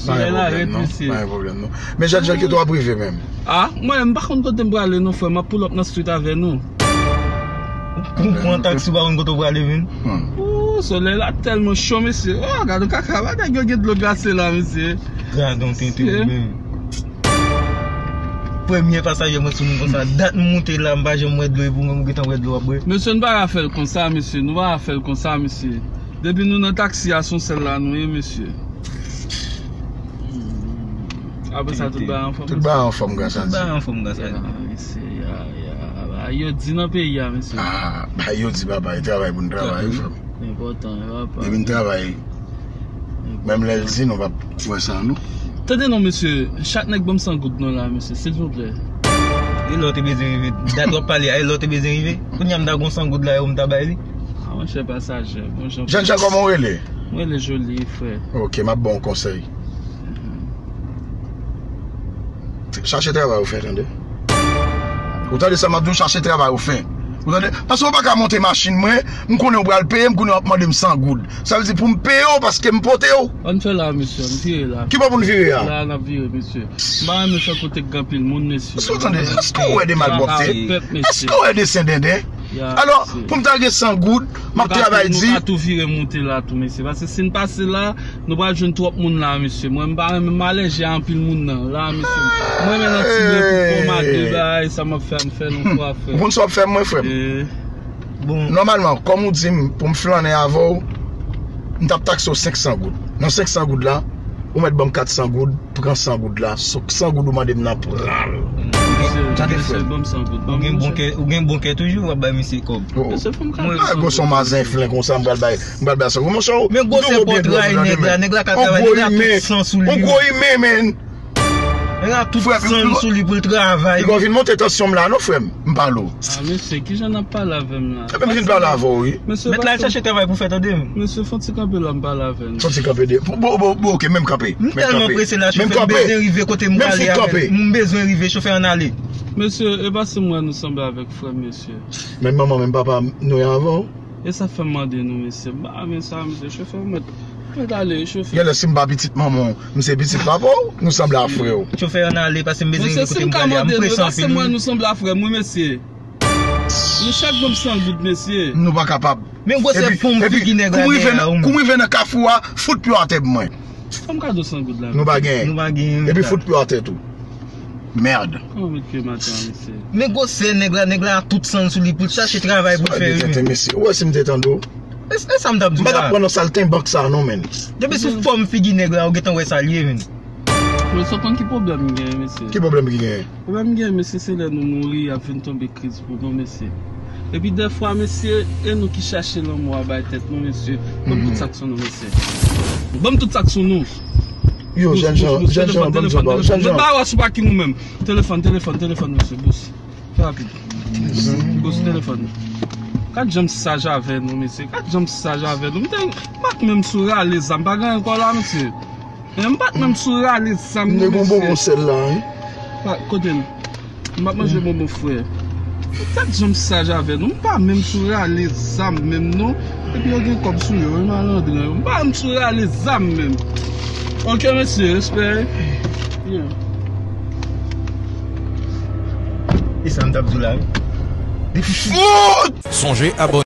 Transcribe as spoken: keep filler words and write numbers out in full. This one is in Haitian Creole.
Solèy la rèd, mesye. Pa gen pwoblèm, non. Men Jènjan, kote w ap rive menm? Ah, mwen, m pa konn kote m prale, non, frè. M ap pull up nan street avè nou. Ou pran taksi, ou pa konn kote w prale menm? Hmm. Ooh, solèy la tèlman cho, mesye. Oh, gade yon kaka, bagay yo gen dlo glase la, mesye. Gade yon tenten menm. Premye pasaje mwen sou moun konsa. Dat m moute la, m pa janm wè dlo, epi ou menm ou gentan wè dlo w ap bwè. Mesye, nou pa ka fè l konsa, mesye. Nou pa ka fè l konsa, mesye. Depi nou nan taksi a, se yon sèl la nou ye, mesye. Apre sa, tout bagay anfòm, mesye. Tout bagay anfòm, gras a Dye. Tout bagay anfòm, gras a Dye. Ya, mesye, ya, ya. Bagay yo di nan peyi a, mesye. Ah, bagay yo di, papa, e travay pou n travay, wi, frè m. Enpòtan, wi, papa. Depi n travay, menm lè l di, nou p ap wè sa, non. Tande non, mesye, chak nèg ban m san goud non la, mesye, silvouplè. E lè w te bezwen rive, dat w ap pale a, e lè w te bezwen rive. Kounye a m ta gon san goud la, yo m ta bay li. Ah, monchè, pasaje, bon jan. Jènjan, kòman w rele? Mwen rele Joli, frè. Ok, m ap ba w konsèy. Chache travay ou fè, tande. Ou tande sa m ap di w, chache travay ou fè. Ou tande? Paske ou pa ka monte machin mwen, m konnen ou pral peye m, kounye a w ap mande m san goud. Sa vle di pou m peye w paske m pote w. Ann fè la, mesye, ann vire la. Ki bò pou n vire a? La, n ap vire, mesye. M pa renmen fè kote k gen anpil moun, mesye. Èske w tande? Èske w wè de malpwòpte? Èske w wè de sendenden? Alò, pou m ta gen san goud, m ap travay di. Nou ka tou vire moute la tou, mesye. Paske si n pase la, nou pral jwenn twòp moun la, mesye. Mwen, m pa renmen, m alèji a anpil moun nan la, mesye. Mwen, men nan ti mwen pou fòmate bagay, sa m ap fè, m fè nou kwa fè. Ou konn sa w ap fè mwen, frè m? Bon. Nòmalman, kòm ou di m pou m flannen avè w, m t ap takse w senk san goud. Nan senk san goud la, ou mèt ban m kat san goud, pran san goud la, san goud ou mande m nan, pran l. Tande, frè m. Ou gen bon kè, ou gen bon kè toujou, w ap bay misye kòb. Mesye, fò m ka... Mwen pa gwo son mazen flen konsa, m pral bay, m pral bay san goud. Monchè, men gwosè pòtray nèg la, nèg la ka travay, nèg la tout san sou li. On gwo imen, men. Nèg la tout san sou li pou l travay. Li gon vin monte tansyon m la, non, frè m. M pale w. Ah, mesye, kijan n ap pale avè m la? Epi m vin pale avè w, wi. Mèt la al chache travay pou fè, tande m. Mesye, fon ti kanpe la, m pale avè nou. Fon ti kanpe de. Bon, bon, bon, ok, menm kanpe. M tèlman prese la, chofè, m bezwen rive kote m prale avè l. M bezwen rive, chofè, ann ale. Mesye, e pase m wè nou sanble avèk frè m, mesye. Menm manman, menm papa, nou ye avè w. E sa fè m mande nou, mesye. M pa renmen sa, mesye. Chofè, mèt, mèt ale, chofè. Genlè si m pa pitit manman w, m se pitit papa w, nou sanble a frè w. Chofè, ann ale, pase m bezwen rive kote m prale a, m prese anpil, wi. Mesye, si m ka mande nou, e pase m wè nou sanble a frè m, wi, mesye. Nou chak ban m san goud, mesye. Nou pa kapab. Men gwosè pon figi nèg la dèyè a, wi. Kou m rive nan kafou a, fout pye atè pou mwen. Fò m kado san goud la. Nou pa genyen. Nou pa genyen. Epi fout pye atè tou. Merde. Kòman met pye m atè a, mesye? Men gwosè nèg la, nèg la tout san l sou li pou l chache travay pou l fè, wi, men. Mesye, ou wè si m te tande w? E, e sa m t ap di w la. M pa t ap pran nan saltenbank sa non, men. Depi sou fòm figi nèg la, ou gentan wè sa l ye, men. Men sa w konn ki pwoblèm m genyen, mesye? Ki pwoblèm ki genyen? Pwoblèm m genyen, mesye, se lè nou mouri, y ap vin tonbe kriz pou nou, mesye. Epi dèfwa, mesye, e nou ki chache lanmò a bay tèt nou, mesye. Ban m tout sa k sou nou, mesye. Ban m tout sa k sou nou. Yo, jènjan, jènjan, ban m di w, jènjan. Mwen pa wè sou pakin ou menm. Telefòn, telefòn, telefòn, mesye, bous. Fè rapid. Bous, telefòn. Gad jan m saj avè nou, mesye. Gad jan m saj avè nou. M te, m pa t menm sou rale zam. Pa gen ankò la, mesye. Men m pa t menm sou rale zam, non, mesye. M te gon bonbon sèl la, wi. Pa, kote l? M ap manje bonbon, frè. Gad jan m saj avè nou. M pa menm sou rale zam menm, non. Epi yo gen kòb sou yo, wi, malandren yo. M pa menm sou rale zam menm. Ok, mesye, respè. Yeah. E sa m t ap di w la, wi. Depi... Fout! Sonje abòne.